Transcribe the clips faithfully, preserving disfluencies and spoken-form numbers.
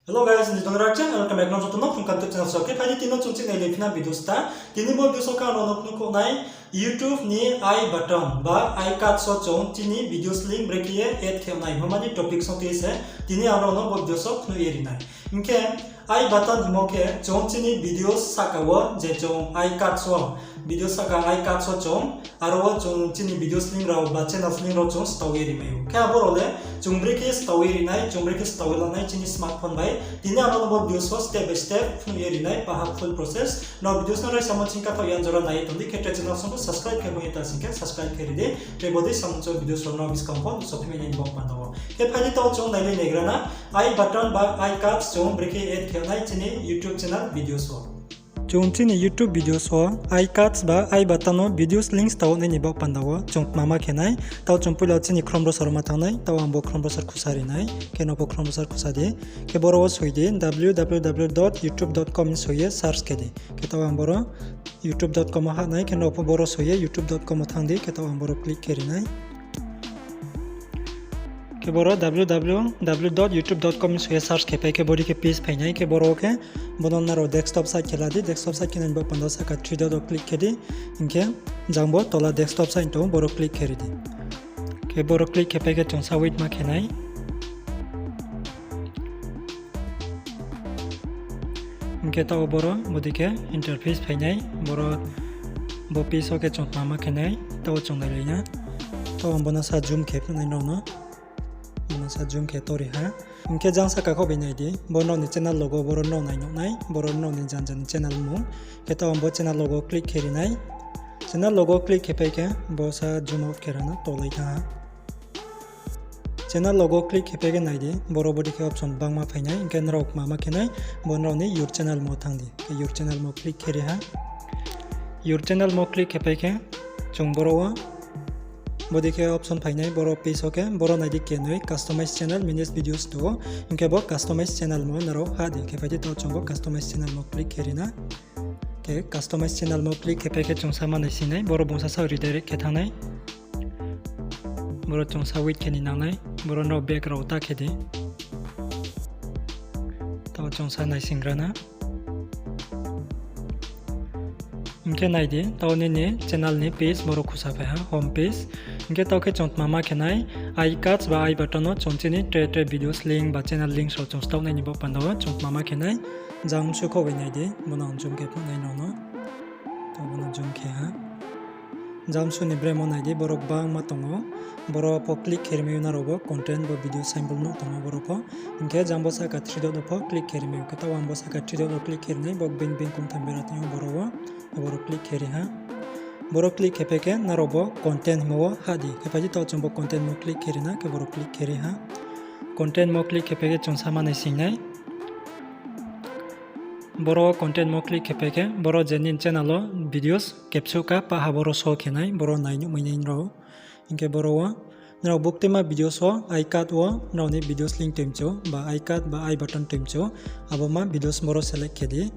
Hello guys, nini dong rak channel welcome back no joto no phung kan tip channel so. Khe phai di tini no chung chini nai le phina video sta. Tini bo video so khe ang no phnuh khouh nai YouTube ni I button ba I card so chung chini videos link brekhe ye add khe nai himani topic so tui se tini ang no bo video so phnuh ye ri nai. Hing khe I button himo khe chung chini videos saka wo je chung I card so, video saka I card so chung aro wo chung chini videos link rao ba channels link rao chung stao ye ri mai ou. Khe abo rao le chung brekhe stao ye ri nai, chung brekhe stao ye la nai chini smartphone bai. Tini ang no bo video so step by step phnuh ye ri nai, paha full process. Nrao videos no raisa mo ching kathaoh ya jora nai ye tong di, khe tre channel so pho subscribe khe bo ye ta sing khe subscribe khe ri di. Tre bo dei samung chong videos rao no buskang pho nuhsao phi mai nai ni baoh panda wo. Khe phai di taoh chung nai le naigra na, I button ba I cards chung brekhe add khe nai chini YouTube channel videos wo. Chung chini YouTube videos wo I cards ba I button no videos links tao nai ni baoh panda wo chung tma ma khe nai, taoh chung poila chini Chrome browser wo ma thanng nai, taoh ang bo Chrome browser khusa ri nai, khe no pho Chrome browser khusa di, khe boro wo soi di, www dot youtube dot com soi ye search khe di, khe taoh ang boro youtube dot com wo hah nai, khe no pho boro soi ye youtube dot com wo thanng di, khe taoh ang boro click khe ri nai. Khe boro www dot youtube dot com soi ye search khe pai khe bodi khe page phai nai, khe boro wo khe bono nrao desktop site khe la di, desktop site khe nai ni baoh panda saka three dot wo click khe di, hing khe jang bo tola desktop site tong ou, boro click khe ri di. Khe boro click khe pai khe chung sa wait ma khe nai. Hing khe taoh boro bodi khe interface phai nai, boro bo page wo khe chung tma ma khe nai, taoh chung nai lai na. Taoh ang bono sa zoom khe phnuh nai nrao no. Bono sa zoom khe tori ha. Hing khe jang saka kho bai nai di, bo nrao ni channel logo boro nrao nai nuh nai, boro nrao ni jan jan ni channel mung. Khe taoh ang bo channel logo click khe ri nai. Channel logo click khe pai khe bo sa zoom out khe ra na tolai thanng ha. Channel logo click khe pai khe nai di, boro bodi khe option bangma phai nai, hing khe nrao kma ma khe nai, bo nrao ni your channel mo thanng di, khe your channel mo click khe ri ha. Your channel mo click khe pai khe chung boro wo bodi khe option phai nai, boro page wo khe boro nai di kenoi customize channel, manage videos tong ou, hing khe bo customize channel mo nrao hah di, khe phai di taoh chung bo customize channel mo click khe ri na. Khe customize channel mo click khe pai khe chung sa ma nai sing nai, boro bung sa sa redirect khe thanng nai. Boro chung sa wait khe ni nang nai, boro nrao back rao ta khe di. Taoh chung sa nai sing gra na. Hing khe nai di, taoh nini channel ni page boro khusa phai ha, home page. Hing khe taoh khe chung tma ma khe nai, I cards ba I button no chung chini tre tre videos link ba channel links rao chung stao nai ni baoh panda wo chung tma ma khe nai. Jang msu kho bai nai di, bono ang zoom khe phnuh nai nrao no. Taoh bono zoom khe ha. Jang msu ni bremo nai di, boro gbangma tong ou. Boro pho click khe ri mai ou, nrao bo content bo video symbol nuh tong ou boro pho. Hing khe jang bo saka three dot wo pho click khe ri mai ou. Khe taoh ang bo saka three dot wo click khe ri nai, bo bing bing kongtham bera tong ou boro wo. Boro click khe ri ha. Boro click khe pai khe nrao bo content himo wo hah di. Khe phai di taoh chung bo content mo click khe ri na, khe boro click khe ri ha. Content mo click khe pai khe chung sa ma nai sing nai. Boro content mo click khe pai khe boro je nini channel wo videos capture ka paha boro show khe nai, boro nai nuh mai nai nrao. Hing khe boro wo nrao buktima videos wo I card wo nrao ni videos link toimchu ba I card ba I button toimchu, abo ma videos boro select khe di.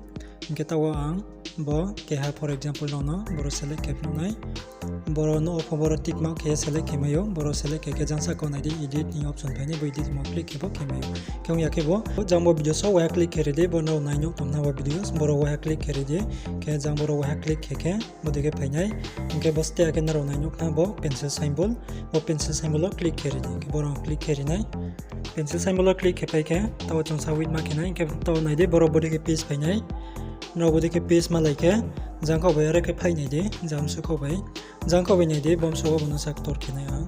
Hing khe taoh wo ang bo keha for example nrao no boro select khe phnuh nai. Boro no pho boro tick mark khe select khe mai ou, boro select khe khe jang saka nai di edit ni option phai nai, bo edit mo click khe bo khe mai ou. Khe ong ya khe bo jang bo videos wo waiha click khe ri di, bo nrao nai nuh tong na bo videos, boro waiha click khe ri di. Khe jang boro waiha click khe khe bodei khe phai nai. Hing khe bo ste akhe nrao nai nuh khna bo pencil symbol, bo pencil symbol wo click khe ri di, khe boro click khe ri nai. Pencil symbol wo click khe pai khe taoh chung sa wait ma khe nai, hing khe taoh nai di boro bodei khe page phai nai. Nrao bodei khe page malai khe jangkhaoh bai are khe phai nai di, jang msu khaoh bai. Jangkhaoh bai nai di, bo msu wo bo no sa ktor khe nai ang.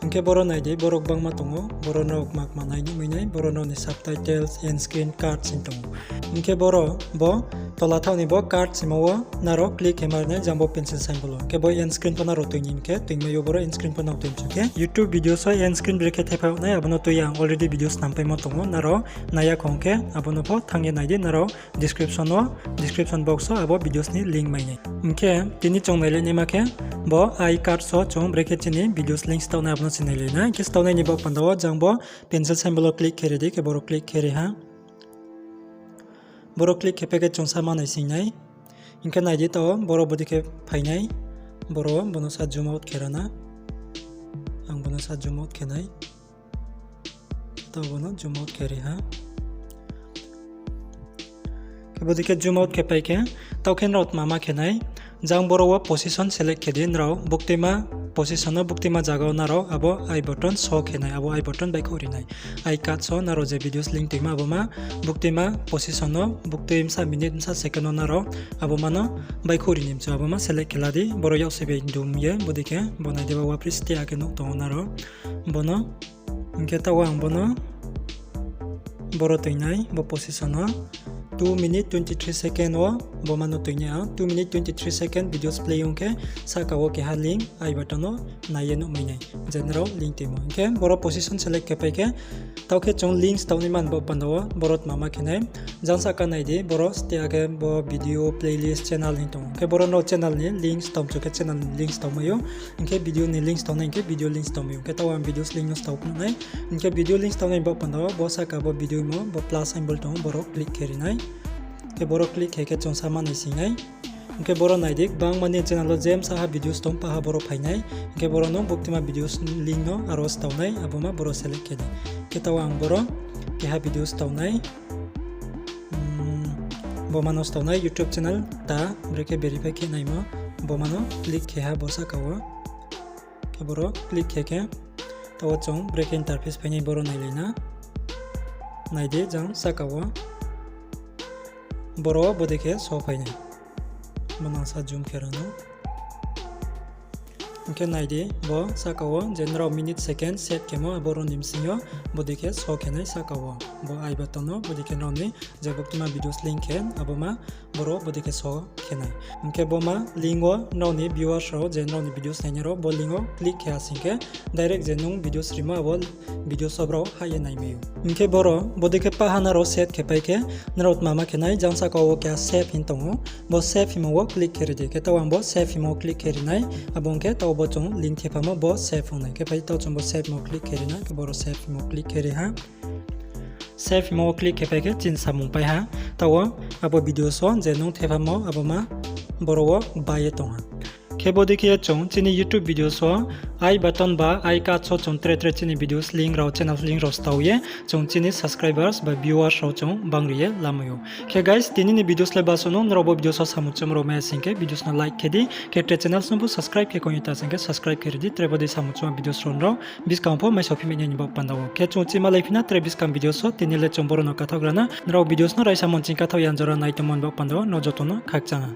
Hing khe boro nai di, boro gbangma tong ou, boro nrao kma kma nai nuh mai nai, boro nrao ni subtitles, end screen, cards hing tong ou. Hing khe boro bo tola thaoh ni bo cards himo wo nrao click khe ma ri nai, jang bo pencil symbol wo. Hing khe bo end screen pho nrao tui ni hing khe tui mai ou, boro end screen pho nrao tui mchu khe YouTube videos wo end screen brekhe thaiphai nai, abo no tui ang already video snam paimo tong ou, nrao nai ya khong khe abo no pho thanng ye nai di nrao. Description wo, description box wo abo videos ni link mai nai. Hing khe tini chung nai le naima khe bo I cards wo chung brekhe chini videos link stao nai abo no se nai le na. Hing khe stao nai ni baoh panda wo jang bo pencil symbol wo click khe ri di, khe boro click khe ri ha. Boro click khe pai khe chung sa ma nai sing nai. Hing khe nai di taoh boro bodei khe phai nai. Boro bo no sa zoom out khe ra na. Ang bo no sa zoom out khe nai. Taoh bo no zoom out khe ri ha. Bodei khe zoom out khe pai khe, taoh khe nrao tma ma khe nai, jang boro wo position select khe di nrao, buktima position no buktima zaga wo nrao abo I button show khe nai, abo I button baihkhouh ri nai. I cursor nrao je videos link toima abo ma buktima position no buktui bsa minute bsa second no nrao abo ma no baihkhouh ri ni mchu abo ma select khe la di, boro yak se bai dum ye bodei khe bo nai di ba wapri ste akhe nuh tong ou nrao. Bono, hing khe taoh wo ang bono boro toi nai, bo position no two minute twenty three second wo bo ma no toi nai ang, two minute twenty three second videos play ong khe sahka wo keha link I button no nai ye nuhmai nai, je nrao link toimo. Hing khe boro position select khe pai khe, taoh khe chung links taoh nai man bo panda wo boro tma ma khe nai, jang sahka nai di, boro ste akhe bo video playlist channel hing tong ou. Hing khe boro nrao channel ni links taoh mchu khe channel ni links taoh mai ou. Hing khe video ni links taoh nai, hing khe video links taoh mai ou. Hing khe taoh ang videos link no stao phnuh nai. Hing khe video links taoh nai bo panda wo bo sahka bo video mo bo plus symbol tong ou, boro click khe ri nai. Hing khe boro click khe khe chung sa ma nai sing nai. Hing khe boro nai di, gbangma ni channel wo je bsa ha videos tong paha boro phai nai. Hing khe boro no buktima videos link no aro stao nai, abo ma boro select khe di. Khe taoh ang boro keha videos tao nai. Bo ma no stao nai YouTube channel ta, brekhe verify khe naimo, bo ma no click khe ha bo sahka wo. Khe boro click khe khe, taoh wo chung brekhe interface phai nai boro nailai na. Nai di jang sahka wo. Boro bodei khe show phai nai. Bo nang sa zoom khe ra no. Hing khe nai di, bo sahka wo je nrao minute second set khemo abo rao ni bsing yo bodei khe show khe nai sahka wo. Bo I button no bodei khe nrao ni je buktima videos link khe abo ma boro bodei khe show khe nai. Hing khe bo ma link wo nrao ni viewers rao je nrao ni videos nainai rao bo link wo click khe ha sing khe direct je nung videos rimo abo videos wo brao hah ye naimai ou. Hing khe boro bodei khe paha nrao set khe pai khe nrao tma ma khe nai, jang sahka wo keha save hing tong ou. Bo save hingmo wo click khe ri di. Khe taoh ang bo save hingmo wo click khe ri nai. Abo ong khe taoh bo chung link thephamo bo save ong nai. Khe pai taoh chung bo save hingmo click khe ri nai. Khe boro save hingmo click khe ri ha. Save hingmo wo click khe pai khe chini samung pai ha. Taoh wo abo videos wo je nung thephamo abo ma boro wo bai ye tong ha. Khe bodei khe ye chung chini YouTube videos wo I button ba I cursor wo chung tre tre chini videos link rao, channel link rao stao ye chung chini subscribers ba viewers rao chung bangri ye lamai ou. Khe guys, tini ni videos le baso no, nrao bo videos wo samung chum rao mai sing khe videos no like khe di, khe tre channels no bo subscribe khe kong ye ta sing khe subscribe khe ri di, tre bodei samung chum videos rao nrao buskang pho mai sophi mai nai ni baoh panda wo. Khe chung chima lai phi na tre buskang videos wo, tini le chung boro no kathaoh gra na, nrao videos no raisa mon ching kathaoh ya jora nai tongmo ni baoh panda wo nrao joto no khakchang ha.